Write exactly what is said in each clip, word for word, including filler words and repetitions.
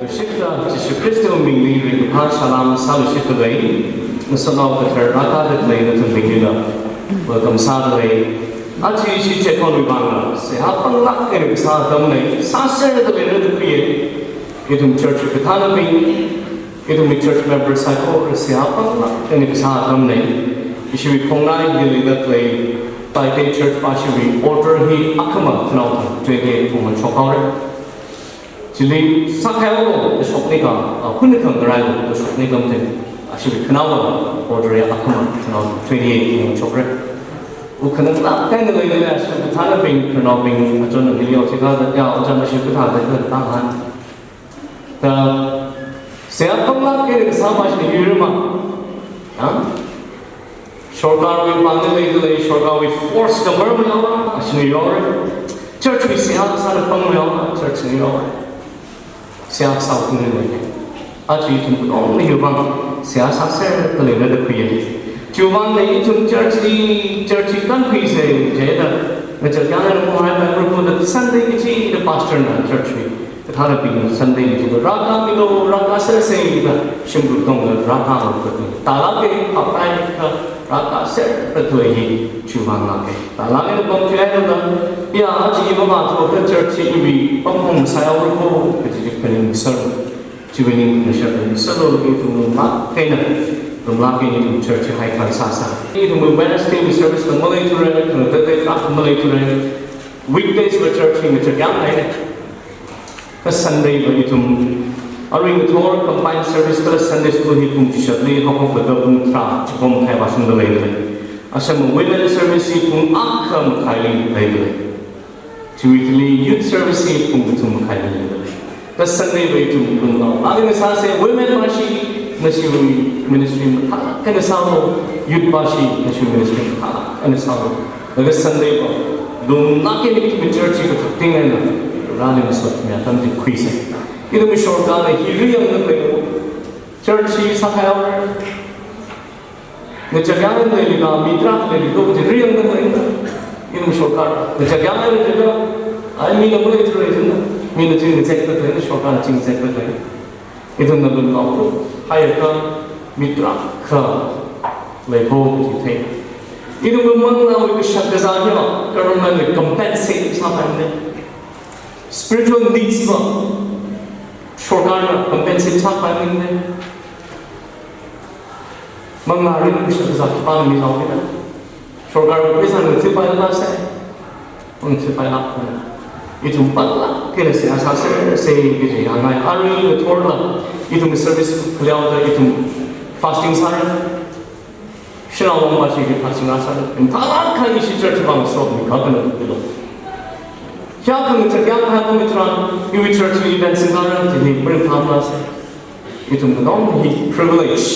Shikta Jishu Khristawui mingli ringkaphā salām sāluishitdalei, ngasotnao kathar rākāda khalei nathum mingli la welcome sādalei. Aja ishi chekhonwui vangla seihā panglāk eina kasā atamnei, sāserda leira da khuiya. Ithum church kathānabing, ithumwui church member saikora seihā panglāk eina kasā atamnei. Ishiwui khongnai hili leida khalei Taipei church pashiwui order hi akhama khanaothang twenty-eight phungshok haora. Chili sākhaihaolu da shoknei ka, a, hun khangarailu da shoknei ka mathei, ashiwui khanaowa order ya akhama khanaothang twenty-eight phungshokra. Wukhananglāk eina leilei, ashiwui kathānabing, khanaobing, achon hili yaothika da, ya, ojā ashiwui kathā da, da, da, han. Da, seihā panglāk eina kasā pāshina yuirama. Ya? Sorkarwui pāngli leidalei, sorkarwui force na marmei haowa, ashina yaora. Church wui seihā kasāna pangmei haowa, church na yaora. Seihā kasā pangli lei. Aja ithum katonga hiwui vang seihā sāserda leira da khuiya. Chiwui vangna ithum church li, church li kankhuisa jida, ngachak yāng eina mahai mai group da Sunday kachida pastor na church wui kathānabingna Sunday kachida rākāmilu, rākāsersa da shimkhur katonga rākālu da. Tālāka, hapta akha rākāserda khalei hi chiwui vang lāka. Tālāk eina pamthuihaida, ya, aja i mavāthuakha church hi iwui pamphung sāhaora ko kaji chi phaningserlu. Chiwui ningkhanashap phaningserlu, ithum lumlāk eina, lumlāk eina ithum church hi haikhar sāsa. Ithum Wednesday wui service la maleithura, khangatei tei kha maleithura. Weekdays va church hi ngachak yāng eina. Kha Sunday va ithum arui ngathor combined service kala Sunday school hi pung chishatli haophokta pung tharā chikom makhai vāshungda leidalei. Asam women service hi pung akha makhaili leidalei. Chiwui thili youth service hi pung kathum makhaili leidalei. Kha Sunday va ithum lumlāk eina sāsa, women pashi nashiwui ministry mathālāk eina sālu, youth pashi nashiwui ministry mathālāk eina sālu. Laga Sunday va lumlāk eina ithum church hi kathak ting eina rāli masot mi atam chi khuisa. Ithum sorkarna hi riyang na pei, church hi sākhaihaora. Ngachak yāng eina leili ka, mi tarākha leili ko kaji riyang na pei. Ithum sorkar ngachak yāng eina leili ka, ai mina maleithura jina, mina chingazek ta lei, sorkarna chingazek ta lei. Ithumna lumlāk eina haiakha mi tarākha leipho kaji thei. Ithumwui mangāwui kashak kazā hiya, government na compensate sāpaimana. Spiritual needs va sorkarna compensate sāpaimana. Mangāwui kashak kazā khipāna mihaowa. Sorkarwui pheisā ngatheipailāksa, ngatheipailāksa. Ithum panglāk eina seihā sāsersa kaji hāngngai. Arui ngathorla ithum service khaleoda ithum fasting sāra. Shanao vang pashi hi fasting sāra. Ithum thālāk eina ishi church vang sop mi kha kana tukilo. Kya kang chakya kha kami tharan, iwui church wui event singkara, chili bring tham lāsa. Ithum katonga hi privilege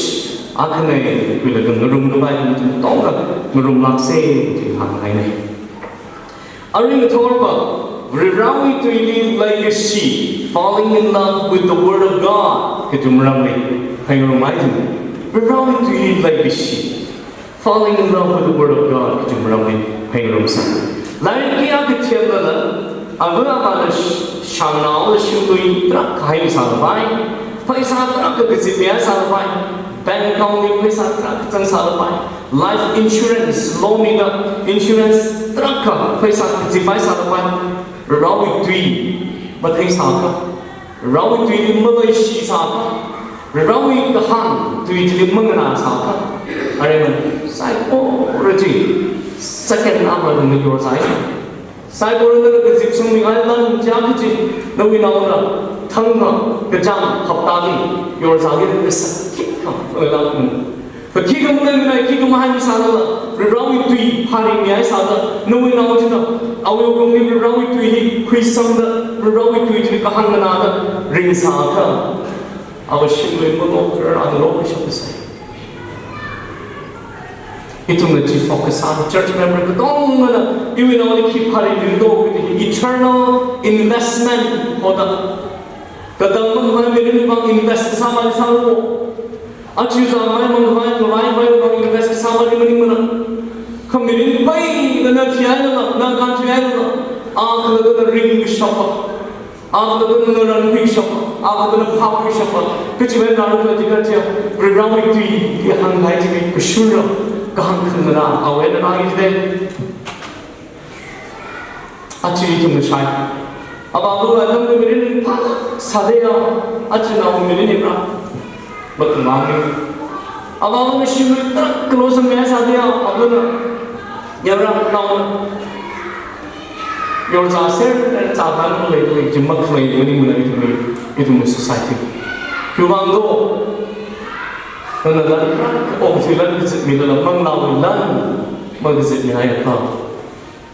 akhana, khuilaga ngarumkapai ithum katonga ngarumlāksa, chi hānghaina. Arui ngathorva, Varivarāwui tuili leikashi, falling in love with the word of God, kaji maramli phaningngarumhaina. Varivarāwui tuili leikashi, falling in love with the word of God, kaji maramli phaningngarumsa. Lairik kayākha themlala, ava avāna sh-, shāngnaola shimlui tarākha haisālapai, pheisā tarākha kazip sālapai, bank account li pheisā tarākha zangsālapai, life insurance, loan eina insurance tarākha pheisā kazip sālapai, Varivarāwui tui matheisāakha, Varivarāwui tuili maleishisāakha, Varivarāwui kahāng tui chili manganāsāakha, aremana saikora chi second amana yorzai. Saikora nana kazip sangmi ai lan chākha chi, nawui naona thangkha kachāng haptali yorzāki da kasak khikha, lalakna. Kakhikha maleimana, khikha mahaisālala, Varivarāwui tui pharingmi haisāda, nawui nao china awui wuklungli Varivarāwui tui hi khuisangda, Varivarāwui tui chili kahāng nganāda ringsāakha, awui shimlui malokharar ana lokashapsa. Ithumna chi focus sā, church member katongana iwui naoli khi pharingmilo kaji hi eternal investment hoda. Katang mangvai mirin vang invest sāmei sālu. Aja zangmei mangvai, ngavai vai vang invest sāmei maningmana. Kha mirin pai nana thihailala, na kānthuihailala, a kala nana ringkashapa. Akha tana ngaran khuishap, akha tana phap khuishap, kachiwui ngaran tana jika chia, Varivarawui tui, tui hāngkahai chi kashura, kahāng khangarā, awui eina rāi jide. Achi ithumna shai. Avāva atamli mirin phālāk sāda ya, achi nawui mirin ra. Makhamang ni. Avāvana shimli tarākha close mei sāda ya, avāvana. Yara, naona. Yorza ser, zāda maleilei, chi makhalei maningmana ithumwui, ithumwui society. Khiwuivang do, nana lan, okathui lan kazipmilala, manglāwui lan, makazipmihai kha.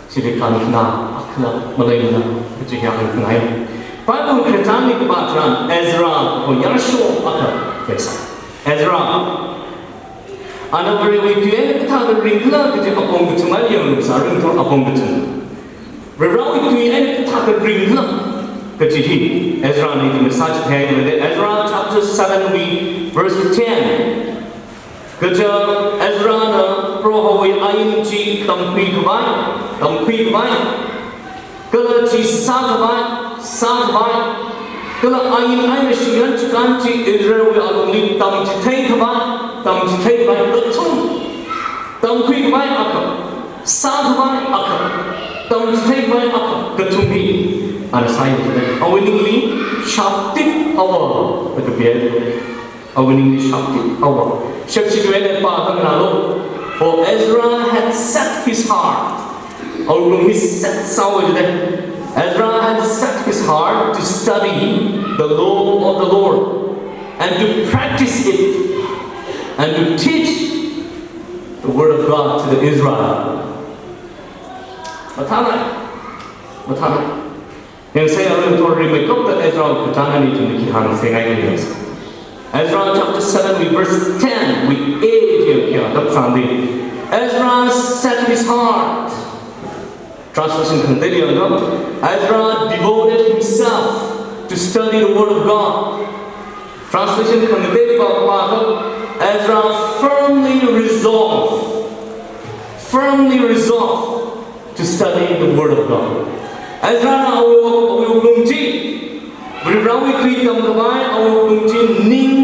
Chili khanina, akhala, maleimana, kaji hiyākha ngai. Bible khararchanli kapā tharan, Ezra, ko yarsho, akha, leisai. Ezra. Ana Varewui tui eina kathāda ringkhala kaji apong kathum eina yanglu sā ringthu apong kathum. Varewui tui eina kathāda ringkhala kaji hi Ezrana ithumli sāchitheiya. Ezra chapter seven wui verse ten. Kaja Ezrana Prohowui ain chi tamkhuikhavai, tamkhuikhavai. Kala chi sākhavai, sākhavai. Kala ain eina shiyān chikān chi Israelwui alungli tamchitheikhavai, tamchitheikhavai kathum. Tamkhuikhavai akha, sākhavai akha, tamchitheikhavai akha kathum hi ana sāi. Awui ningli shaptip awa da kapia. Awui ningli shaptip awa. Shepshi kwe ne pa hang na lo. For Ezra had set his heart. Awui lung hi set sāhaowa jide. Ezra had set his heart to study the law of the Lord and to practice it and to teach the word of God to the Israel. Mathālāk, mathālāk. Yangsei arui thor rimeikapta Ezra kachāng ani ithumli khi hāngsei ngai ni yangsei. Ezra chapter seven wui verse ten wui eight ya kya dap sandi. Ezra set his heart. Translation khangatei yangda, Ezra devoted himself to study the word of God. Translation khangatei pa pa Ezra firmly resolved, firmly resolved to study the word of God. Ezrana awui, awui wuklung chi, Varivarawui tui tamkhavai, awui wuklung chi ning,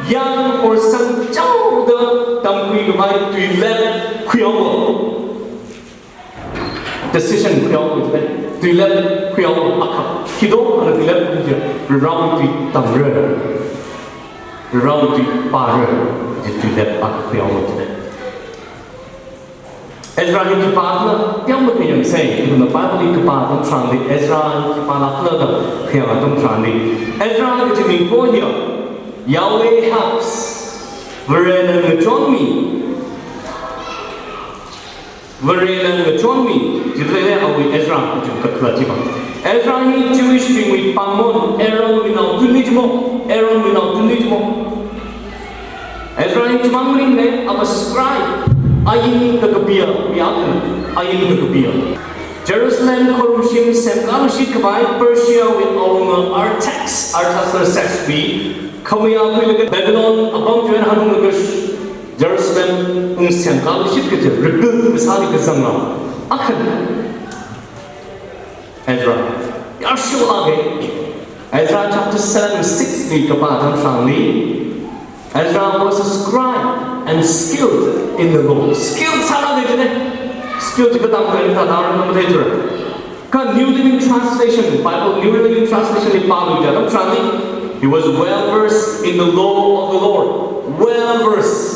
yang, horsang chaoda tamkhuikhavai tuilep khuihaowa. Decision khuihaowa, tuilep khuihaowa akha. Khi do, ana tuilep khuihaowa, Varivarawui tui tamra. Varivarawui tui para, tuilep akha khuihaowa. Ezra hi khipākhala, teomeikha yangsei, ithumna Bible hi khipā atam tharanli, Ezra hi khipālākkhala da khayang atam tharanli. Ezra kaji ming po hiya, Yahweh helps, Varena ngachonmi, Varena ngachonmi, jilele awui Ezra kaji kakhala jiva. Ezra hi Jewish bingwui pāngmon, Aaronwui naothotli jimo, Aaronwui naothotli jimo. Ezra hi chimang maningmana, ava scribe, ain kakapia, yakan, ain kakapia. Jerusalem khorumshim semkāluishit khavai Persiawui awunga Artax, Artaxerxes wui khamayā khuilaga Babylon apam chiwui eina hanunglaga Jerusalem ung semkāluishit kaji, rebuild kasāli kazangla. Akhan. Ezra. Yarsholāka. Ezra chapter seven, six li kapā atam tharanli. Ezra was a scribe and skilled in the law. Skilled sālāka jine. Skilled chi katam kani ta dara na mathei jira. Kha New Living Translation, Bible New Living Translation li pāluida atam tharanli. He was well versed in the law of the Lord. Well versed.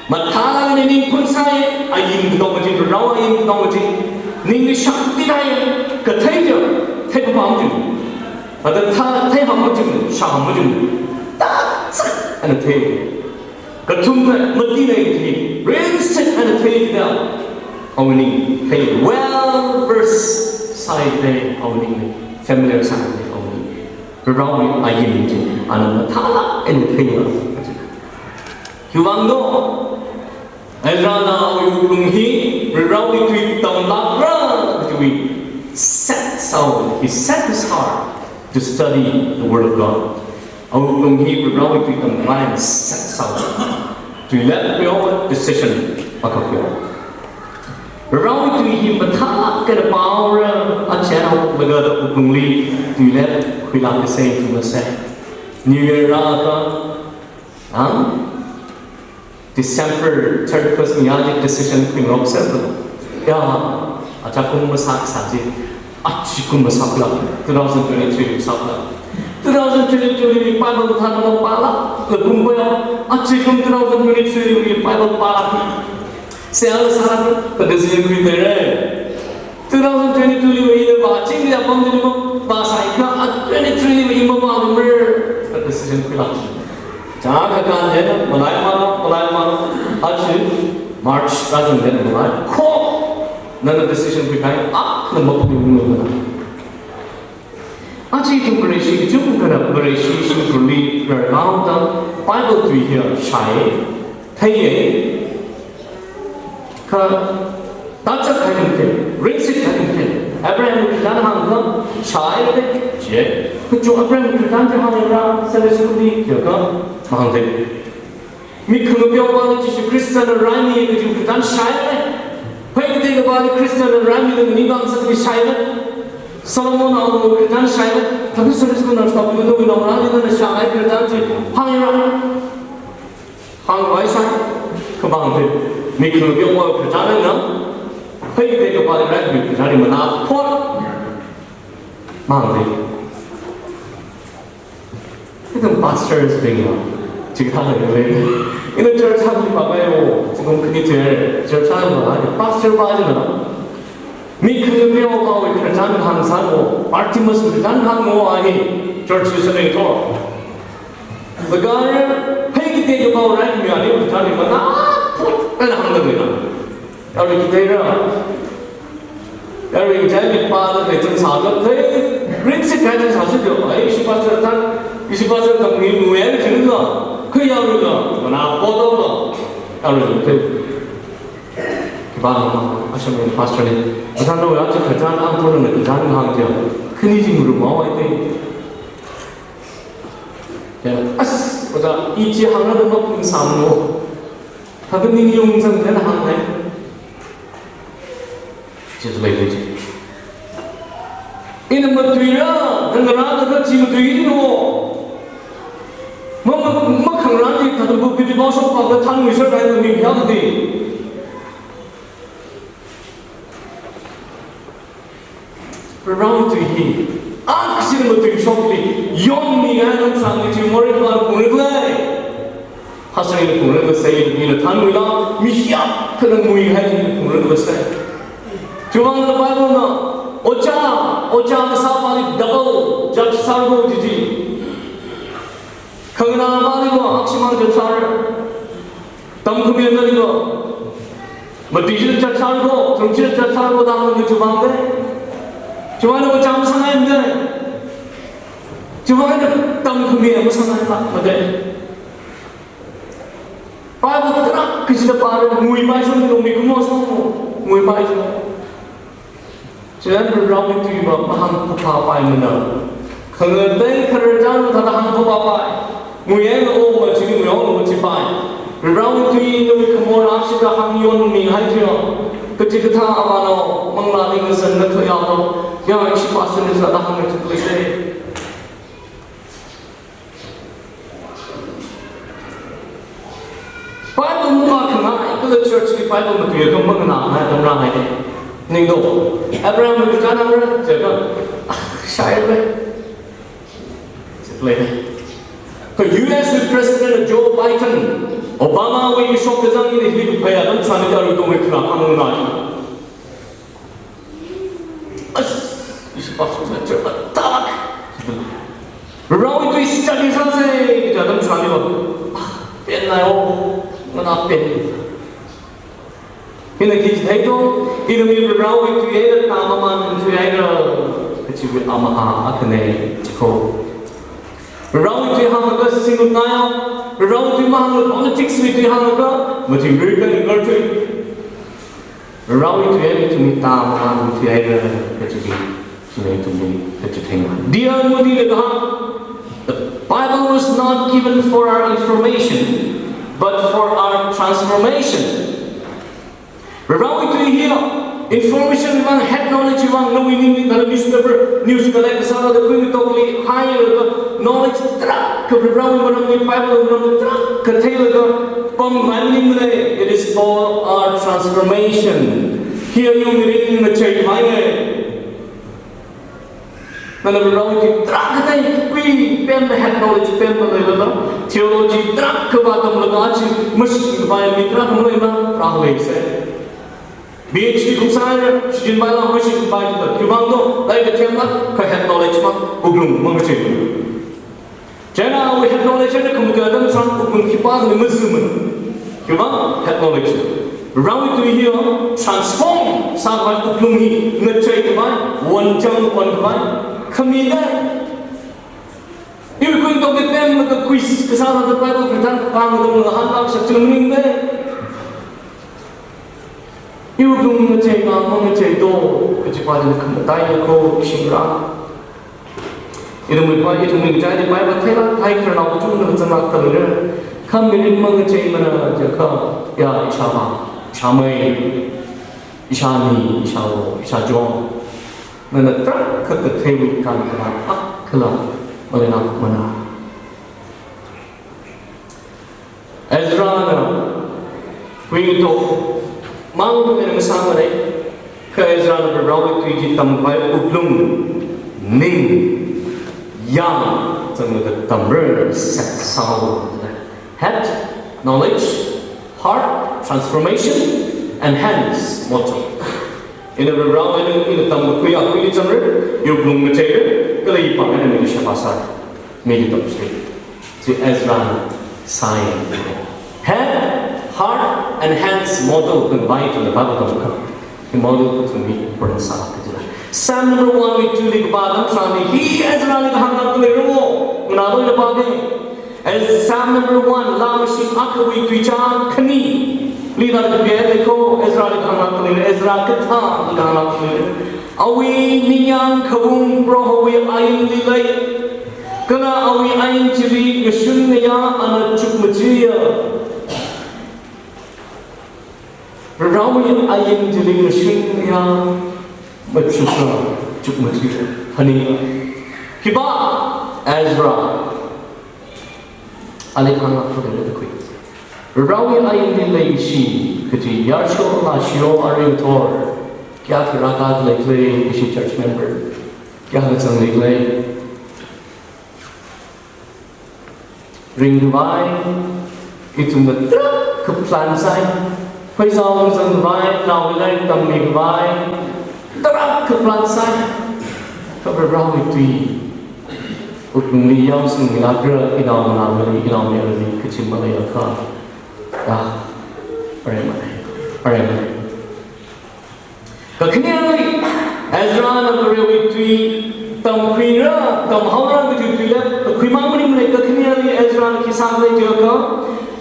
Mathālāk eina ning phunsai, ain katong chi, Varewui ain katong chi. Ningli shakti dai, kathei ja, theipapam chi. Ada thā, theiham chi, shaham chi. Tazak eina thei. Kathumna, mati na chi, ringsit eina theida. Awui ning, thei, well versed sāhaida, awui ning, familiar sāhaida, awui ning. Varewui ain chi, ana mathālāk eina theiya. Khiwuivang do, Ezrana awui wuklung hi, Varewui tui tamlākra kajiwui set sāhaowa, he set his heart to study the word of God. Awui wuklung hi, Varewui tui tamkhavai set sāhaowa. Tuilep khuihaowa, decision akha khuihaowa. Varewui tui hi mathālāk eina pāhaora, achānao laga da wuklungli tuilāk khuilāk kasā ithumnase. New Year rāakha, ang December thirty-first mi aja decision khuingarok sāda. Ya, aja kum masākasā chi, aja kum masākla, two thousand twenty-three masākla. Two thousand twenty-two li Bible thāda mapāla, lakum koya, aja kum two thousand twenty-three li Bible pā. Sāla sāla, ta decision khuipaira. Two thousand twenty-two li ina vāchingda apam li mapāsāakha, a twenty-three li mapāmara, ta decision khuila. Chāng kakān eina, malaimana, malaimana, aja March rāchungda malai, kho, nana decision khuikahai, akha na maphuimana. Aja ithum Vareshi kachungkhana Vareshi shimkhurli rarhaoda Bible tui hi shāi, theiya, kha tāchak kahai thumkha, ringshit kahai thumkha, Abraham Christian hāngakha shāi de, je, kachu Abraham Christian je hāngra, Sunday school li jiakha mahāngde. Mik khangapeopali Jishu Khristana raimi kaji Christian shāile. Pheikatei kapali Khristana raimi da nganingkasakli shāile. Solomonna awunga Christian shāile. Thāda Sunday school na shop ni nawui naongarāli nana shāi Christian chi hāngra. Hāngvai sai. Kha mahāngde. Mik khangapeopali Christian na. Pheikatei kapali raimi Christian hi manā phot. Mahāngde. Ithum pastors bingna, chikathāna yanglu. Ina church hāngli pākahai o, zingkum khani tui church hāngli pākahai, pastor pa china. Mik khangapeopawui Christian hāngsāo, Artemis Christian hāngo a hi, church li sānei to. Laga pheikatei kapao raimi ali Christian hi manā phot eina hāngda leina. Arui kateira. Arui chai mipā da kachung sāda, thei, ringshit kachung sāsi jo, ai, ishi pastor tan, ishi pastor tan ni nuya ni chungla, kaya rula, manā photla. Arui thei. Khipāna, asham pastor ni. Asan lo ya chu kachan ang thona kachan hāngja. Khani jingrumhaowa thei. Ya, as, oja, ichi hāngra da mapung sāmo. Thāda ningyung zangda hānghai. Chi leilei chi. Ina matuira, ngarāna kachi matuino. Ma, ma, makhangarā chi, thāda bu bili bosho pa ka thanmui sāra na mi ya de. Varewui tui hi, akha sina matuishokli, yonmi ngai nang sāngli chi morei pa phungrikle. Pastor li phungrikla sai, mina thanmuila, mi hiyākha nang muihai chi phungrikla sai. Chiwuivang Bible na, oja, oja kasā pali double judge sāra jiji. Khanganā pali ko, akshimang judge sāra. Tamkhami nali ko. Matuishida judge sāra ko, tharumshida judge sāra ko, dang nali chiwuivang de. Chiwuivang na oja masāngai de. Chiwuivang na tamkhami masāngai pa, made. Bible tarākha kachida pāra, nguipai sāmi lo, mikumo sāmi lo, nguipai sāmi lo. Chieina Varewui tui va mahāngphaphapaimana. Khangatei khararchan thāda hāngphaphapai. Nguiya lo ma chi, nguiya lo ma chi pai. Varewui tui nawui khamor akshida hāngyonmihai chi. Kachikathā avānao manglāli ngazanna thoi alo. Ya, ishi pastor ni sāda hāngna chi please. Bible mapākhangai, kala church li Bible matuiakha manganāngai atam rāhaide. Ningdo, Abraham wui kachānangra, jiakha, ah, shāire. Chitle. Kha U S wui President Joe Biden, Obama wui shok kazang ina hili phaya atam chānida ru dongwui kharā khanganai. As, ishi pastor na church atalak. Varewui tui study sāsei, kaja atam chānli va. Ah, pen nai o, mana pen. Hina khi theido, ina mi Varewui tui eina tāmaman thuihaira, kachiwui amahā akhane, chiko. Varewui tui hāngakha singlup nai o, Varewui tui mahāngla politics wui tui hāngakha, mathingri ka ngarthui. Varewui tui eina ithumli tāmaman thuihaira kachi hi, chieina ithumli kachi theingai. Dear Moody le kaha, the Bible was not given for our information, but for our transformation. Varewui tui hi, Information vang, head knowledge vang, nawui ningli thāda newspaper, news kala kasā thāda khuitokli hailaga, knowledge tarākha Varivarawui maramli, Bible maramli tarākha theilaga pamngai maningmana. It is for our transformation. Hi ayung mirin ngacheikhavai. Nana Varivarawui tarākha theikakhui pemda, head knowledge pemda leilala, theology tarākha vātamlaga aja mashikhavai mi tarākha maleimana, rāleisa. PhD kumsāya, shichinpaila mashikhavai da. Khiwuivang do, lairik kathemla, kha head knowledge ma, wuklung mangachei. Chieina awui head knowledge eina khamatui atam tharan wuklung khipākhana mazamana. Khiwuivang, head knowledge. Varivarawui tui hiya transform sākhavai, wuklung hi ngacheikhavai, wanchang wankhavai khami da. Iwui khuitokli pemlaga quiz kasā thāda Bible kachithang kakāng katonga hānglāk shakchung maningmana. Iwui wuklung ngacheikha mangachei do, kajipa da khamataiya kho shingra. Ithumwui pa, ithumwui ngachaili Bible theilāk kahai khararnao kachungkha zanglāk khalei. Kha mirin mangacheimana jiakha, ya, ishāvā, ishāmei, ishāni, ishāwo, ishāchon, nana tarākha katheiwui kān kala akhala maleilākmana. Ezrana khuitok mang eina masāmana, kha Ezrana Varivarawui tui chi tamkhavai wuklung, ning, yāng zanglaga tamra, set sāhaowa. Head, knowledge, heart, transformation, and hands, motor. Ina Varivarawui eina ina tamkakhui akhuili zangra, iwui wuklung ngacheira, kala ipāng eina mili sheba sāra, mili tamsei. Chi Ezra sāya. Head, heart, and hands model khavai ithumna Bible tamkha. Hi model kathum hi important sālāk kajila. Psalm number one wui two li kapā atam tharanli hi Ezrali kahāng akha leira mo, nganālu ina pāke. As Psalm number one, Laa Mashing akhawui tuichā khani. Lila kapia lei kho, Ezrali kahāng akha leira, Ezra kathāli kahāng akha leira. Awui ningyāng khaung Prohowui ainli lei. Kala awui ain chili ngashun ngayā ana chukmajiya. Varivarawui ain chili ngashun ngayā machukla, chukmajiya. Khani, khipā? Ezra. Ali kahāng akha leira da khui. Varivarawui ainli leishi kaji yarsho lāshiyo arui ngathor kayākha rākā leikhala, ishi church member kayākha zangleikhala. Ringkhavai, ithumna tarākha plan sāi. Pheisā ungzangkhavai, naoli lairik tammikhavai, tarākha plan sāi. Kha Varivarawui tui wuklungli yaosangmilākra, inaongalāli, inaomayarali kachi maleiakha. Ya, aremana, aremana. Kakhaneli, Ezrana Varewui tui tamkhuira, tamhaora kaji tuila kakhui mang maningmana. Kakhaneli Ezrana khi sākhala jiakha,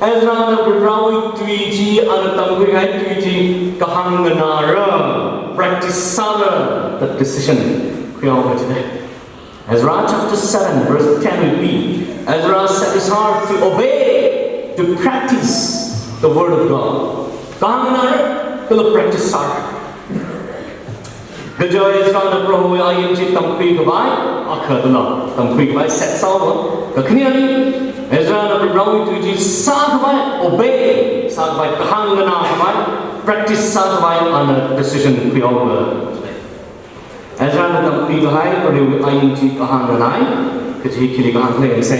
Ezrana Varivarawui tui chi, ana tamkhui kahai tui chi kahāng nganāra, practice sāra, the decision khuihaowa kajina. Ezra chapter seven, verse ten will be, Ezra set his heart to obey, to practice the word of God. Kahāng nganāra, kala practice sāra. Kaja Ezrana Prohowui ain chi tamkhuikhavai, akha dala tamkhuikhavai set sāhaowa. Kakhaneli, Ezrana Varivarawui tui chi sākhavai, obey sākhavai, kahāng nganākhavai, practice sākhavai ana decision khuihaowa. Ezrana tamkhui kahai Varewui ain chi kahāng nganāi, kaji khili kahāng khalei yangsa.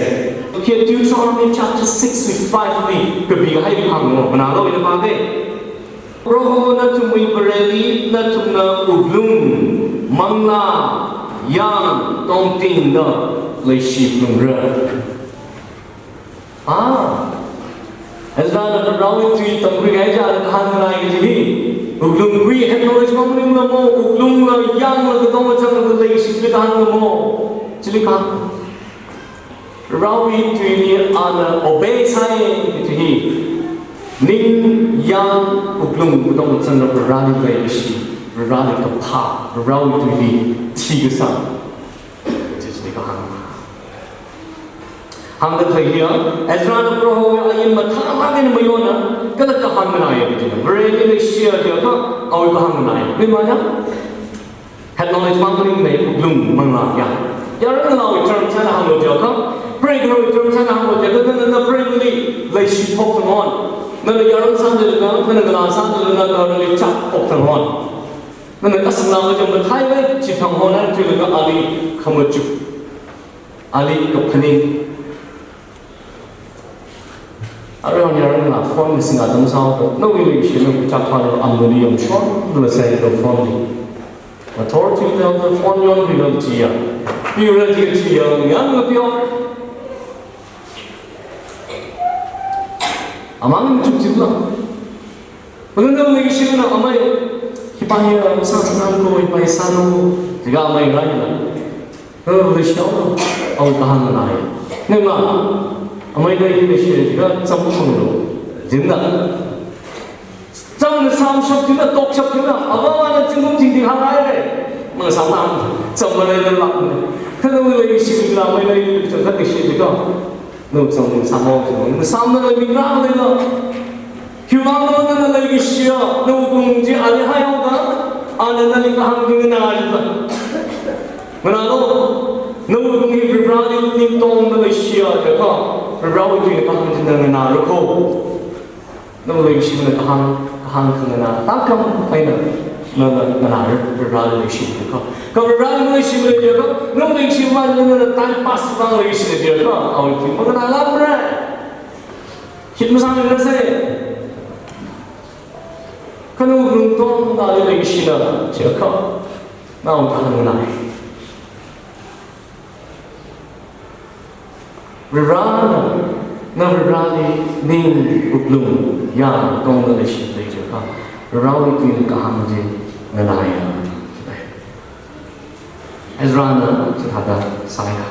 Khi Deuteronomy chapter six verse five li kapi kahai hānga, nganālu ina pāke. Proho nathumwui Vareli nathumna wuklung, manglā, yāng, tongtingda leishiphalungra. Ah, Ezrana Varivarawui tui tamkhui kahai china kahāng nganāi kaji hi, wuklungwui head knowledge mang maningla mo, wuklungla yāngla katonga zangla leishila kahāngla mo, chili kahāng. Varivarawui tuili ana obey sāi kaji hi, ning, yāng, wuklung katonga zangla Varivarali leishi, Varivarali kaphā, Varivarawui tuili thikasang. Chi chili kahāng. Hāngda khalei hiya, Ezrana Prohowui ain mathālāk eina mayonna, Kala kahāng nganāya kaji. Vareli leishiya jiakha, awui kahāng nganāya. Maybe mana? Head knowledge mang maningmei, wuklung manglāya. Yaron ngalāwui term sāna hānglu jiakha, preigahar term sāna hānglu jiakha, nana, na preili leishi phok thang hon. Nana yaron sāda leilakha, nana ngalā sāda leilakha, nana nali chap phok thang hon. Nana kasanglā majang mathai vai, chi thang hon, nana thuilaga ali khamachuk. Ali kaphaning. Arui hon yaron ngalā phone singda tamsāhaoda, nawui leikashi nawui kachāng pāli amli yangshon, nala sai phone li. Authority level phone yon pi lam chiya. Pi lam chiya, chiya, yang ngapiyo. Amang chukchipla. Mangana leikashi na amei, hipa hiya, sā sānang ko, hipa sānang ko, jiakha amei raila. Kha leishihao, awui kahāng nganāya. Nima, amei leishi jiakha chāmphanglu. Jimna. Chāmna sāmshap jimna, tokshap jimna, avāvana zingkum tingting hāngai re. Mang sāmang, chāmna leilāk. Kha nawui leikashila amei leishi jiakha, nawui chāmna sāmang, nawui chāmna sāmang, nawui chāmna sāmang, nawui chāmna leiming rāleila. Khiwuivang nana leikashiya, nawui wuklung chi ali haihaoda, ana nali kahāng chi nganāra. Nganālu, nawui wuklung hi Varivarali ningtongda leishiya jiakha, Varivarawui tui kahāng chi nana nganāra kho. Nawui leikashi nana kahāng, kahāng khanganā, tākam eina, nana nganāra, Varivarali leishi jiakha. Kha Varivarali leishi jiakha, nawui leikashi ma nana time pass vang leishi jiakha, awui tui manganālamra. Hit masāmira se. Kha nawui wuklung tongda leikashila jiakha, nawui kahāng nganāi. Varivarana, na Varivarali ning wuklung yangtongda leishi jiakha, Varivarawui tui kahāng chi nganāya. Ezrana chithāda sāya.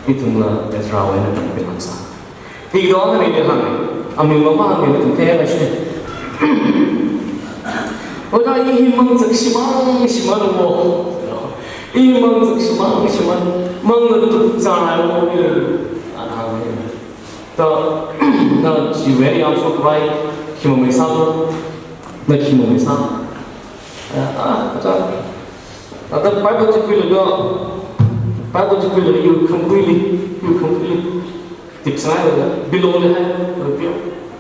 Ithumla Ezrawui eina tamkhuilangsā. Ido ana ni hāng, aming mamahāng ni ithum theilashi. Ojā, i hi mangzak shimang shimānwo. I hi mangzak shimang shimān, mangna tukzānwo. Ana hāng. Ta, na chiwui eina yāngshokkhavai, khi mameisālu, na khi mameisā. Ah, ah, ta, ta Bible chi khuilaga, Bible chi khuilaga, yur khamkuili, yur khamkuili. Tipsai laga, below li hai, laga pio.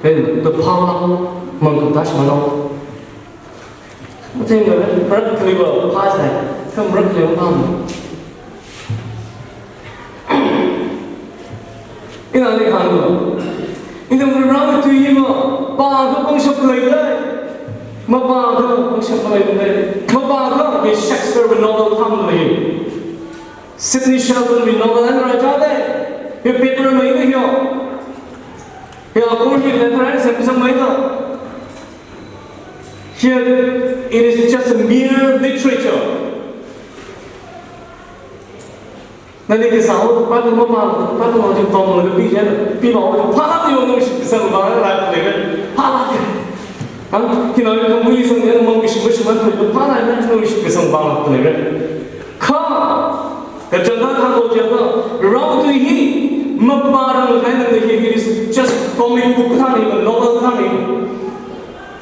Then, the power, mangkha dash mano. Matheng laga, marak khaliva, phasai, kha marak khaliva phamo. Ina ni hānglu. Ina Varivarawui tui hi ma, pākha pangshap leidalei. Mapākha pangshap leidalei. Mapākha, hi Shakespeare wui novel thāmlei. Sidney Sheldon wui novel eina rāchādalei. Hi paper mei ni hiyo. Hi akur hi letter eina semsangmeida. Here, it is just a mere literature. Nali kasā haoda, pāda mapā, pāda mapā, pāda mapā, pāda mapā, pāda mapā, phālāk yo, nawui shitkasang vang rālāk leira. Phālāk. Ha? Khi nawui khamui sangya, mangkashi mashimān, phālāk, nawui shitkasang vang rālāk leira. Kha, kachangkhat hānglo jiakha, Varewui tui hi, mapārang kahaina hi, it is just comic book kathāna, novel kathāna.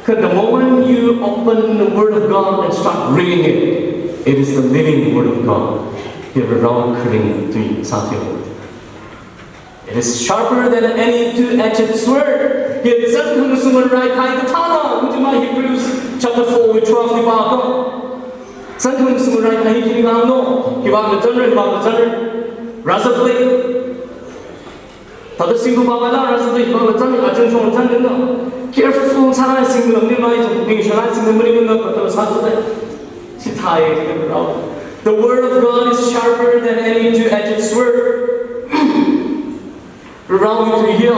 Kha the moment you open the Word of God and start reading it, it is the living Word of God. Hi Varewui kharing tui sāthuiya. It is sharper than any two-edged sword. Hi zangkhamasung raikhai kathāna, majima Hebrews chapter four wui twelve li pākha. Zangkhamasung raikhai hi khili hāngno, hiva ngazanra, hiva ngazanra. Rāzatli. Thāda singkhuipaila rāzatli, hiva ngazan, achungchung ngazan na. Careful sālai singlam ni mai, ningshālai singlam ni na, pata sāzatli. Chithāi, Varewui. The word of God is sharper than any two-edged sword. Varewui tui hiya,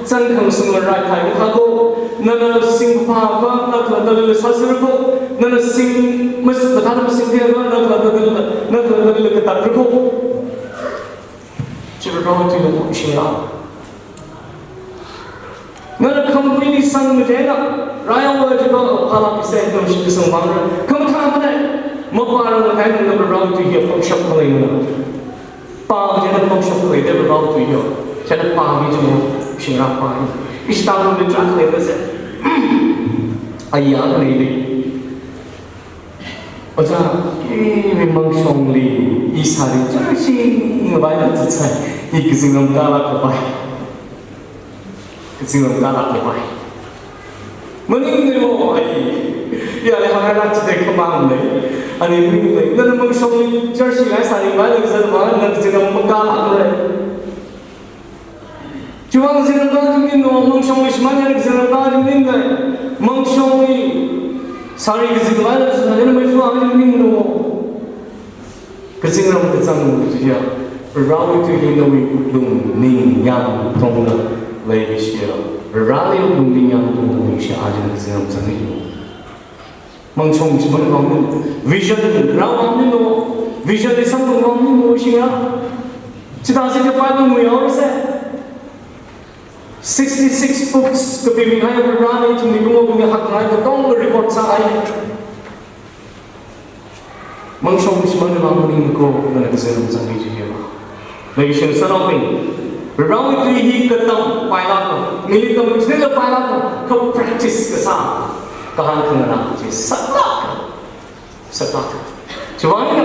zangkhamasung raikhai kathā kho, nana singkhuipa kha, na khalatta lila sāzara kho, nana sing, mas, mathāda masingthei kha, na khalatta lila, na khalatta lila katāra kho. Chi Varewui tui na shingra. Nana khamui ni sangmajina, raiya wa jiakha, phālāk kise, nana shitkasang vangra. Khamathā mana, mapārang kahaina Varewui tui hiya pangshap khaleimana. Pā jida pangshap khaleida Varewui tui hiya. China pā mi jimo, shingra pā mi. Ishi tanglu mi chak khaleida se. Aya khalei li. Ojā, iwui mangshongli, i sari church-li ngavai na zatsai, i kazingram tālāk kapai. Kazingram tālāk kapai. Maningmana mo ai. Yāli hāngngailāk chithei khamang lei. Ani maningmana. Nana mangshongli church-li ngai sari ngavai na kazat vang, nana kazingram makālāk lei. Chiwuivang kazingram kajam maningmana, mangshongli shimān ya kazingram kajam maningmana. Mangshongli sari kazing ngavai na zatsai, nana maifa kajam maningmana mo. Kazingram kazang chiya, Varewui tui hi nawui wuklung ningyāng tongda leishiya, Vareli wuklung ningyāng tongda leishiya, aja kazingram zangni. Mangshong shimān vang ni, vision rāvang ni no, vision li samphang vang ni no shiya. Chithāsi ka Bible ngui haosa. Sixty-six books kapimi hai Varena ithumli kumo kumi hakngai katonga record sāhai. Mangshong shimān vang maningmana ko, nana kazingram zangni chiya. Leishiya sānaobing, Varewui tui hi katam pailāka, mili tamkhuichithei pailāka, kha practice kasā, kahāng khanganā chi saklāka. Saklāka. Chiwuivang eina,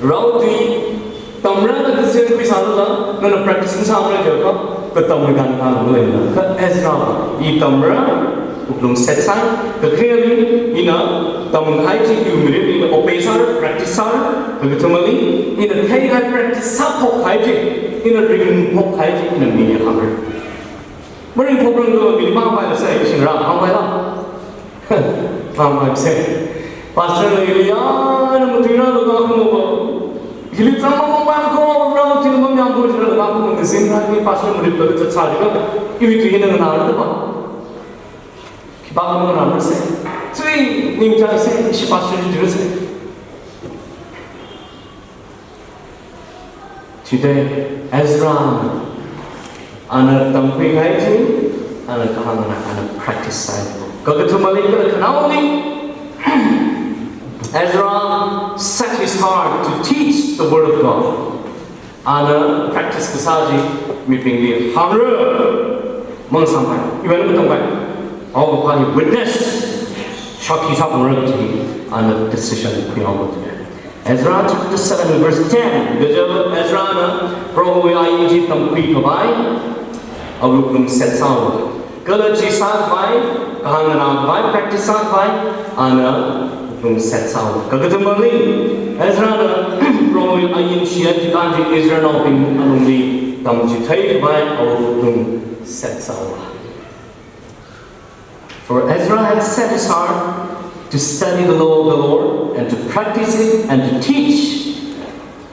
Varewui tui tamra da kazingram khuisālala, nana practice masāmara jiakha, katamwui kankhana maleimana. Kha Ezra va, i tamra, wuklung setsai, kakhaneli, ina tamkahai chi iwui mirinli ina obey sāra, practice sāra, kakathumali, ina theikahai practice sāphokhai chi, ina ringphok kahai chi, ina mili hāngra. Maringphokranglakha mili mahāngpaila sai, shingra hāngpaila. Hāngpai sai. Pastor na ili ya, na matuira lo ka kumo ba. Ili tsang mamang ko, Varewui tui mamang ko, jira lo ka kumo, kazingram ni pastor muli lo ka tsā jira. Iwui tui hina nganāra da ba. Khipākha manganāra sai. Sui, ningchāng sai, ishi pastor jira sai. Chithei Ezra, ana tamkhuikahai chi, ana kahāng ana, ana practice sāi. Kakathumali kala khanaoli, Ezra set his heart to teach the word of God. Ana practice kasā chi mibingli hāngra. Mang sampai. Iwui eina katongpai. Awo kapai witness. Shākhi sāphalungra chi. Ana decision khuihaowa. Ezra chapter seven verse ten. Kaja Ezrana Prohowui ain chi tamkhui khavai awui wuklung set sāhaowa. Kala chi sākhavai, kahāng nganā khavai, practice sākhavai, ana wuklung set sāhaowa. Kakathumali, Ezrana Prohowui ain shiyan chikān chi Israelnaobing alungli tamchithei khavai awui wuklung set sāhaowa. For Ezra had set his heart to study the law of the Lord and to practice it and to teach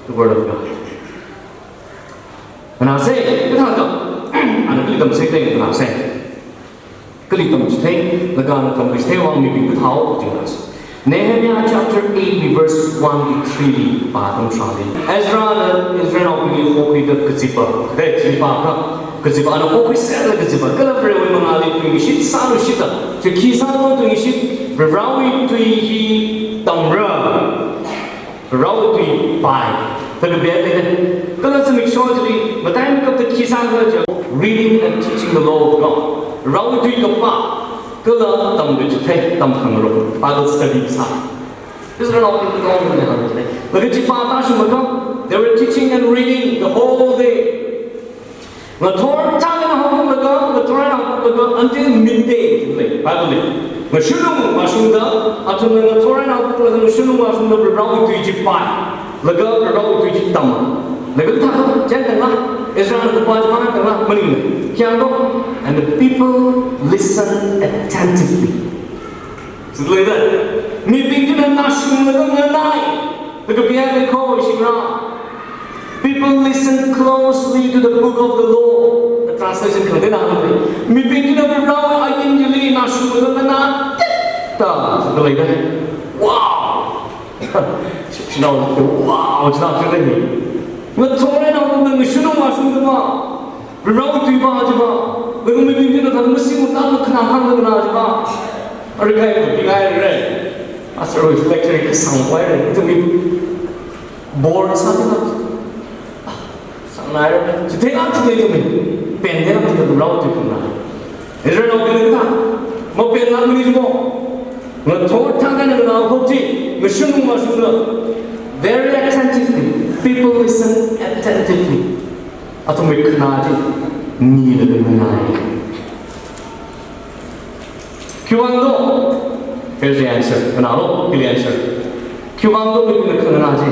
the word of God. Nganāsei, kathāda, ana kali tamsei teng nganāsei. Kali tamchithei, laga ana tamkhuichithei vang mibing kathāo, jing nganāsei. Nehemiah chapter eight verse one to three li pāda tharan. Ezrana Israelnaobingli hokhuida kazipa, kade kazipa ka, kazipa ana hokhuiserda kazipa, kala Varewui mangāli tuingashit sāluishita, chi khi sālu tuingashit, Varewui tui hi tamra, Varewui tui pāi, thāda bia lei. Kala zimiksho chili, mataimeikapta khi sākhala jiakha, reading and teaching the law of God. Varewui tui kapā, kala tamkachithei, tamkhangarok, Bible study sā. Israelnaobing katongana hāngchithei. Laga chi pāda shunglaga, they were teaching and reading the whole day. Ngathor chang eina haolaga, ngathor eina haolaga, until midday, lei, Bible li. Ngashunlung vāshungda, athumna ngathor eina haolaga, ngashunlung vāshungda, Varewui tui chi pāi. Laga Varewui tui chi tam. Laga thāda, chang tangla, Ezrana kapā chi mang tangla, maningla. Khayang ko, and the people listened attentively. Sitleida, mibing china nashunglaga nganai. Laga bia lei ko, shingra. People listen closely to the book of the law. The translation khangatei na hāngli. Mibing china Varewui ain chili nashunglaga nganā tita, sitleida. Wow! Shinao, wow, china chili. Ngathor eina haolaga ngashunlung vāshungda ma. Varewui tui pā chiva, laga mibing china thāda mashing uta kakhanang hāngda nganā chiva. Ari kai kapingai re. Pastor wui lecture kasāngpai re. Ithumwui bore sāda. Sāngai re. Chithei a chithei ithumwui. Pāngda na ithumwui Varewui tui khanganā. Israelnaobingna kathā, mapengla mani jimo. Ngathor thang eina nganāhaoki, ngashun mashunla. Very attentively. People listen attentively. Athumwui khanā chi milaga nganāya. Khiwuivang do? Here's the answer. Nganālu, here's the answer. Khiwuivang do mibingna khanganā chi?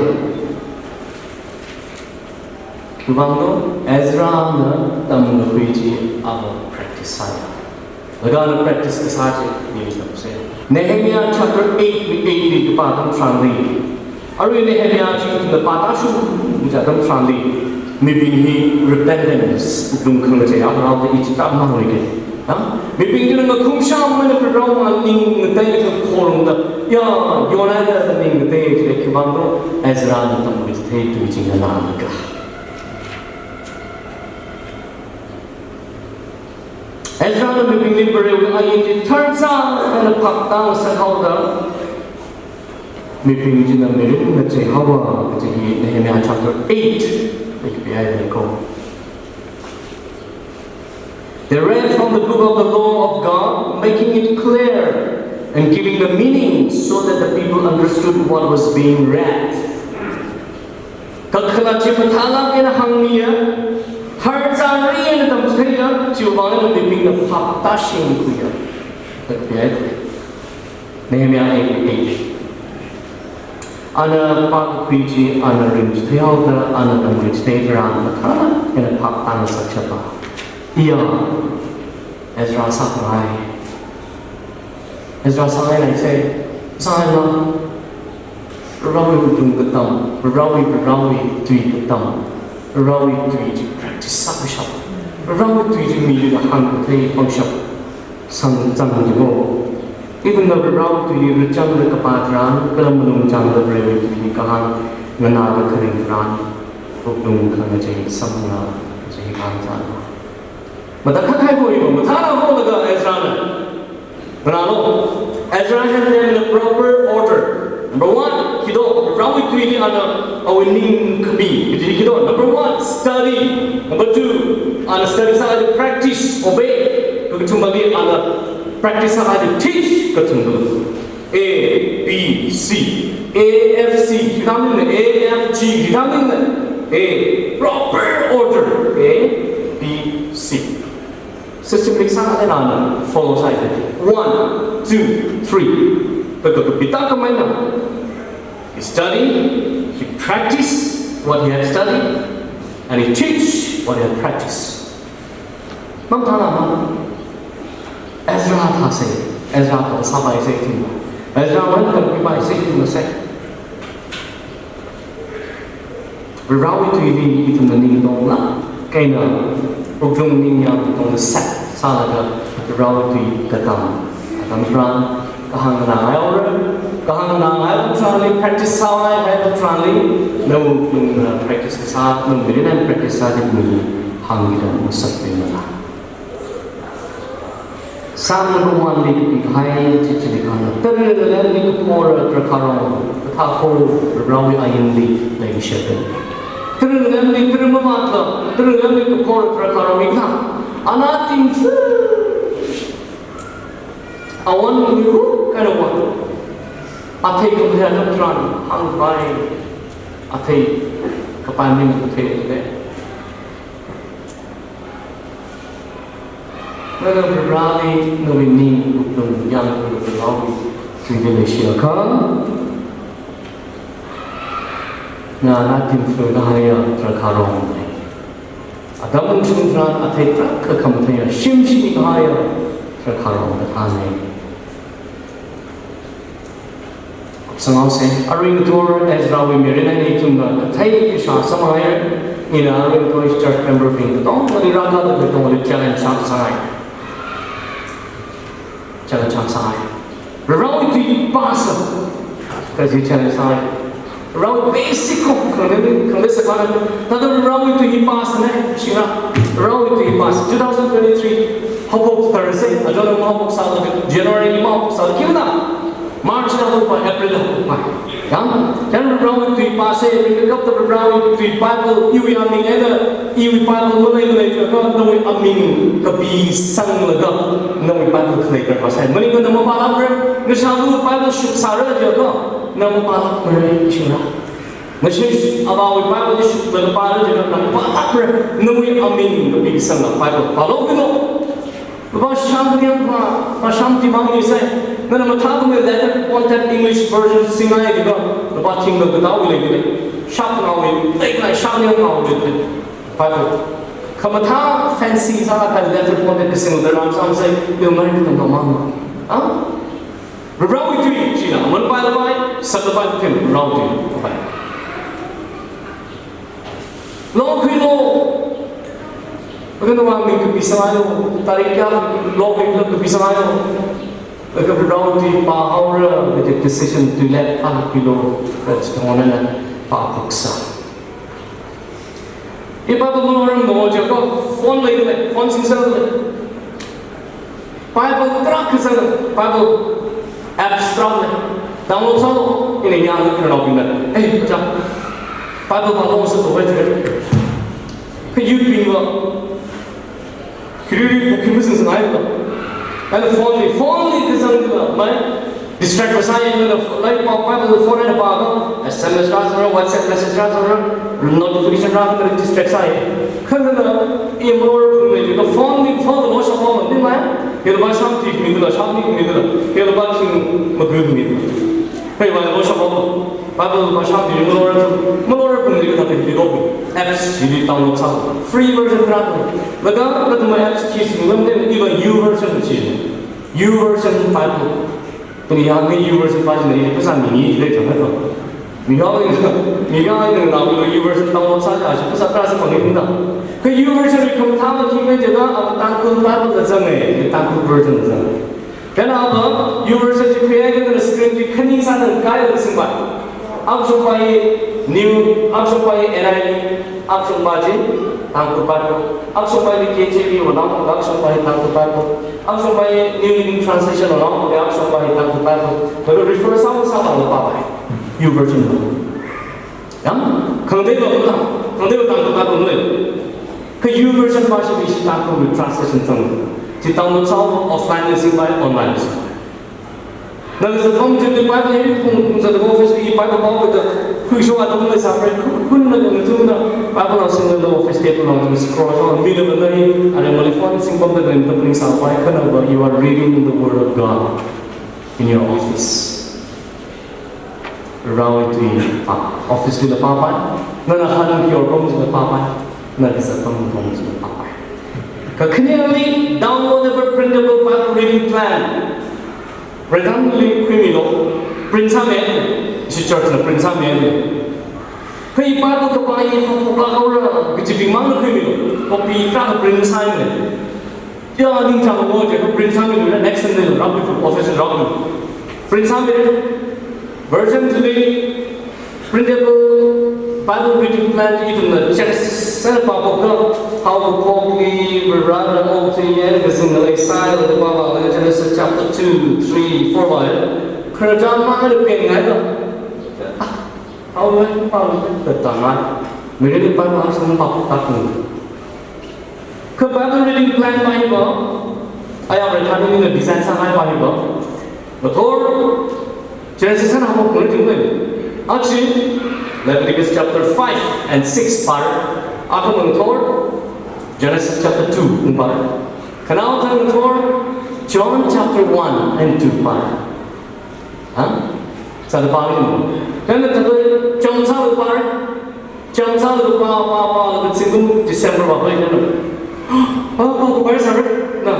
Khiwuivang do? Ezrana tamkakhui chi ava practice sāya. Laga ana practice kasā chi ithumli tamsei. Nehemiah chapter eight, eight li kapā atam tharanli, arui Nehemiah chi ithumna pātāshungda atam tharanli, mibing hi repentance, wuklung khangachei akha rāhaoda ichitā mahaoki. Ha? Mibing hina ngakhumsham eina Varewui ning ngateida khorumda, ya, yonhaida ning ngatei chi khiwuivang do? Ezrana tamkachithei tui chi nganālaga. Ezrana mibingli Varewui ain chi tharchang eina phaptāngasakhaoda, mibing china mirin ngacheihaowa kaji hi Nehemiah chapter eight li kapihai leiko. They read from the book of the law of God, making it clear and giving the meaning so that the people understood what was being read. Kakhalat chi mathālāk eina hāngmiya, tharchang ri eina tamchitheiya, chiwuivang eina mibingna phaptāshingkhuiya. Nehemiah eight eight. Ana pākakhui chi ana ringchitheihaoda, ana tamkachithei tharan mathālāk eina phaptāngasak chapa. Iya, Ezra sākhangai. Ezra sāngai leisei, sāngaila. Varewui wuklung katam, Varewui, Varewui tui katam, Varewui tui chi practice sākashap, Varewui tui chi mili hāngkathei pangshap, sangchang jimo. Ithumna Varewui tuili rāchangda kapā tharan, kala malung changda Varewui tuili kahāng nganāda kharing tharan, wuklung khangachei samphanga, chei khangasak. Matakhak haipoi, mathālāk haolaga Ezrana. Nganālu, Ezra had them in a proper order. Number one, khi do, Varewui tuili ana awui ning khami kaji khi do. Number one, study. Number two, ana study sāda practice, obey. Kakathumali ana practice sāda teach, kathumali. A, B, C. A, F, C. Khi da maning, A, F, G. Khi da maning, A. Proper order. A, B, C. Systematic sāda ana follow sāi. One, two, three. Kaka kapita kamaina. He study, he practice what he had studied, and he teach what he had practiced. Mamathāla ma. Ezra thāsei, Ezra thāsāpaisei ithumna. Ezrawui eina tamkhuipaisei ithumnasei. Varewui tuili ithumna ning katonglāk eina, wuklung ningyāng katonga sāsālaga, Varewui tui katam atam tharan, kahāng nganāngai haora, kahāng nganāngai atam tharanli, practice sāngai atam tharanli, nawui wuklungna practice kasā, nawui mirinna practice sā chi mili hāngkida masāpimala. Psalm number one li kapikahai chi chili kahāng, tara ngalemli kaphora drakhārong, kathā kho Varewui ainli leikashapna. Tara ngalemli, tara mavātla, tara ngalemli kaphora drakhārong hi kathā, ana timfu. Awon miru kaina wa. Athei kaphā atam tharan hāngpai. Athei kaphā mi athei le. Nana Vareli nawui ning wuklung yanglu Varewui tuili leishiakha, na ana timfu kahaiya drakhārong. Atam ungshung tharan athei tarākha khamatheiya shimshim kahaiya drakhārong kathāna. Sanghaosei, arui ngathor Ezrawui mirin eina ithumna kathei kashā samphanghaira, ina arui ngathor church member bing katongali rākada katongali challenge sāngasakngai. Challenge sāngasakngai. Varewui tui pāsa. Kaji challenge sāngai. Varewui basic ko, khangatei, khangatei sākhangai. Thāda Varewui tui pāsana, shingra. Varewui tui pāsa. Two thousand twenty-three, haophok Thursday, ajona haophok sāla, January li haophok sāla, khiwuivang da. March la haopai, April la haopai. Yang, yang Varewui tui pāsa, ringkapta Varewui tui Bible, iwui aming eina, iwui Bible malei malei jiakha, nawui aming kapisanglaga, nawui Bible khalei darkar sai. Maningkha na mapālākmara, nashālu Bible shuksāra jiakha, na mapālākmara, ishura. Nashi avāwui Bible shuklaga pāra jiakha, na mapālākmara, nawui aming kapisangla Bible pālu khuilo. Vāsham niam pa, vāsham timang ni sai. Nana mathākhamei letter pontet English version singai diga, vāthingda katao leilei. Shap ngaowi, leilei, shap niam ngaowi leilei. Bible. Khamathā fancy sākahai letter pontet kasingda ramsam sai, yo mai ni tamang. Ha? Varewui tui china, aman pai la pai, sat la pai, khem Varewui tui pai. Lokhuilo. Akhana vang mi kapisanglo, tarik kayā lokhuilo kapisanglo. Akha Varewui tui pāhaora, kaji decision tuilāk pākhuilo, kachithong nana pāpuksa. I Bible malorarmana jiakha, phone leilei, phone singsa lei. Bible tarākha sālei, Bible apps tarākha lei. Download sālu, ina yanglu khararnaobingna. Ei, ja. Bible pālu sālu vai jiakha. Kha youth bingva. Khiri book hi masingsangailo. And phone li, phone li kazangla, mai distract masāya, nana, like, pā, Bible phone eina pāakha, S M S rāzangra, WhatsApp message rāzangra, notification rāzangra, distract sāya. Kha nana, i malorarphungmei jiakha phone li, phone lo shaphaomi mai, hila vāsham tui midala, sham ni midala, hila vāthing magui midala. Hei, vālo shaphaomi. Bible vāsham tui malorar, malorarphungli kathāda hili lo. Apps hili download sā. Free version rākhui. Laga, laga apps chi singlam de, iva YouVersion chi. YouVersion Bible. Tui yangni YouVersion pā china ili pheisā mini jilei chang to. Mihao ni, mihao ni na lo YouVersion download sā ja, shi pheisā tarā sāphangi na. Kha YouVersion li khamathā mathingmei jiakha, a Tangkhul Bible la zanga, Tangkhul version la zanga. Then ava, YouVersion chi khuiakha nana screen chi khani sāda kailaga singpai. Akshung pai New, akshung pai N I V, akshung pai chi Tangkhul Bible, akshung pai K J V, akshung pai Tangkhul Bible, akshung pai New Living Translation, akshung pai Tangkhul Bible. Kha refer sāsāda pāpai. YouVersion. Yang, khangateiva, khangateiva Tangkhul Bible lei. Kha YouVersion pā chi mi shi Tangkhul translation zang. Chi download sālu offline li singpai, online li singpai. Na kazat pam chili Bible hi kung, kung zat office li Bible pao kida, khuishok atam leisāpai, khun na kung chungda, Bible na singda office table na scroll sālu, mi na na hi, are mali phone singpamda khalei na pring sāpai, khanava, you are reading the word of God in your office. Varewui tui pā, office lila pāpai, nana hanung ki or pam chila pāpai, na kazat pam pam chila pāpai. Kakhaneli downloadable printable Bible reading plan. Rethang li khuimilu, print sāmi, ishi church na print sāmi. Kha i Bible kapā hi haophok lāk haora, kachibing mangna khuimilu, copy tarākha print sāmi. Ya, ningchānglo jiakha print sāmilu, next Sunday la rāpui, office rāpui. Print sāmi, version chili, printable Bible reading plan chi ithumna Genesis sāpā pokda, haokaphokli, Varena okathuiya, kazing ngalei sāya, laga pāvāla Genesis chapter two, three, four vāya. Khararchan mangna pengngaiya. Ah, haowa pālu da tāngai. Mirin pā mangsa pā pā pā. Kha Bible reading plan maiva, ayam rethani na design sāngai maiva. Ngathor, Genesis hānghaophok khala jinglei. Achi, Leviticus chapter five and six pāra. Akha ngathor, Genesis chapter two pāra. Khanaowa thang ngathor, John chapter one and two pāra. Ha? Sāda pāra. Kha na thāda, John sāda pāra. Chang sālaga pā, pā, pālaga zingkum December vāpai na. Pā, pā, pā, pā sāra, na.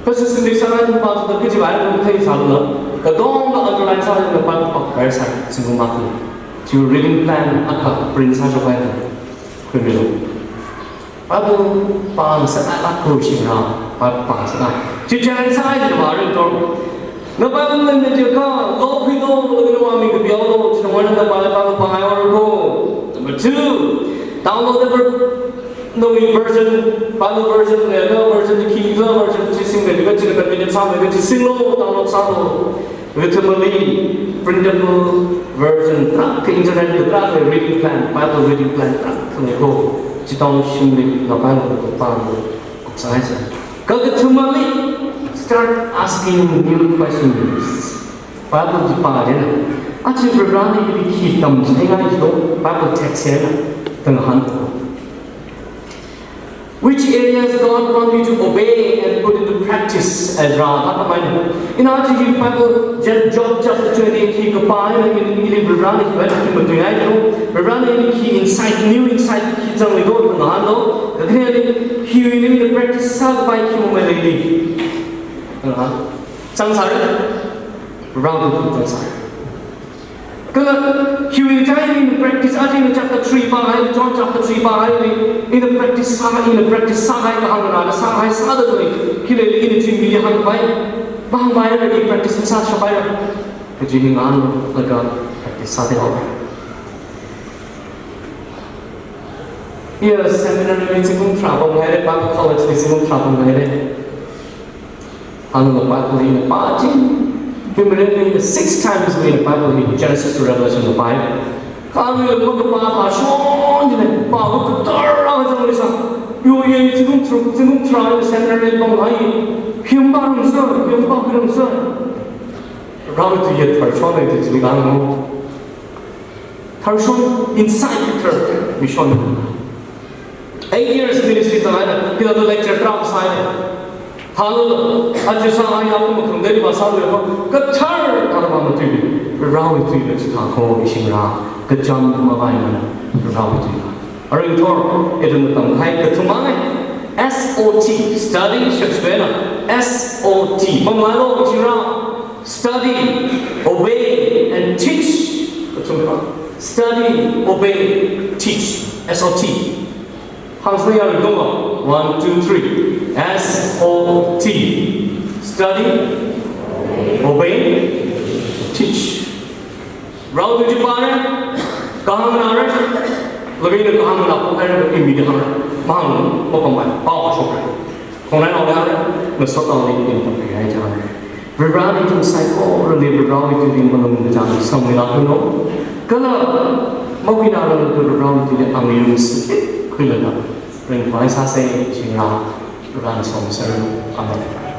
Kha sāsāli sāra pā, pā, pā, kaji vāi na theisālala. Katonga underline sālaga pā, pā, pā, pā sāra, zingkum vāpai. Chi reading plan akha print sāshokhaina. Khuimilu. Bible pāngasakngai lākko shingra, Bible pāngasakngai. Chi challenge sāngai jida vāra to. Na Bible leida jiakha, lokhuilo, lokhuilo, aming kapihaolo, chithang eina na Bible pāngai haora ko. Number two, downloadable, nawui version, Bible version, leiakha version khikhala version chi singmida kachina convenient sāmida chi singlo, download sālo. Kathumali, printable version tarākha, internet li tarākha, reading plan, Bible reading plan tarākha leiko. Chitong shimli lapai lo pālo. Kok sai sa. Kakathumali, start asking new questions. Bible chi pā chieina, aja Varivarāna ili khi tamchitheina chito, Bible text eina, da ngahān. Which areas God want me to obey and put into practice as Ra hāngkhamei? Ina aja hi Bible, Job chapter twenty-eight hi kapā eina, ili Varivarāna khi matuingai chito, Varivarāna ili khi insight, new insight khi zangli do, da ngahānlo. Kakhaneli, hiwui ili ina practice sākapai khi mamei leili, da ngahān. Chang sāra? Varivarāwui tui chang sāra. Kala hiwui chieina ina practice, aja ina chapter three pāhaili, John chapter three pāhaili, ina practice sā, ina practice sākahai kahāng nana sākahai sāda tui, khi leili ina chi mili hāngpai, mahāngpaira, i practice sāshapaira. Kaji hi ngahānlaga practice sāda haora. Iya seminary li zingkum tharā pamhaira, Bible college li zingkum tharā pamhaira. Hānglo Bible hi ina pā ching. Pimren hi ina six times ina Bible hi Genesis to Revelation kapā. Kha ina makapā thāshon chieina, pākha kathar rāzang leisā. Yo ye zingkum tharuk, zingkum tharā ina seminary pamhai. Himba rung sā, himba rung sā. Rāwui tui ya tharshon leida chili kang mo. Tharshon inside the mission. Eight years ministry zanghaida, hithāda lecture tarākha sāi. Hānglo, aja sāhai ya kuma khangatei va sālu ko, kathar tarākha matuili, Varivarāwui tuila chithā ko, ishing rā, kachām mavaimana, Varivarāwui tuila. Aringthor, ithum tamkahai kathumna, S O T, study, shakshwena, S O T, pamlailo, ishing rā, study, obey, and teach. Kathumna, study, obey, teach, S O T. Hāngsāya ringdong lo. One, two, three. S O T. Study, obey, teach. Rao tu ji pare, kahāng nare, laga ina kahāng nana pokhaira, imi da hāngra. Mahāng, mapampai, pao shokra. Khongnai nao nare, masot nao ni ina pampai hai jang. Varivarāna ithum saikorali Varivarāwui tuili malung kachāng sangmilāklu. Kala, mawui ngarān Varivarāwui tuili angayung sākhuilaga ringphāsāsa, ishing rā, Varivarāna somisālu. Amen.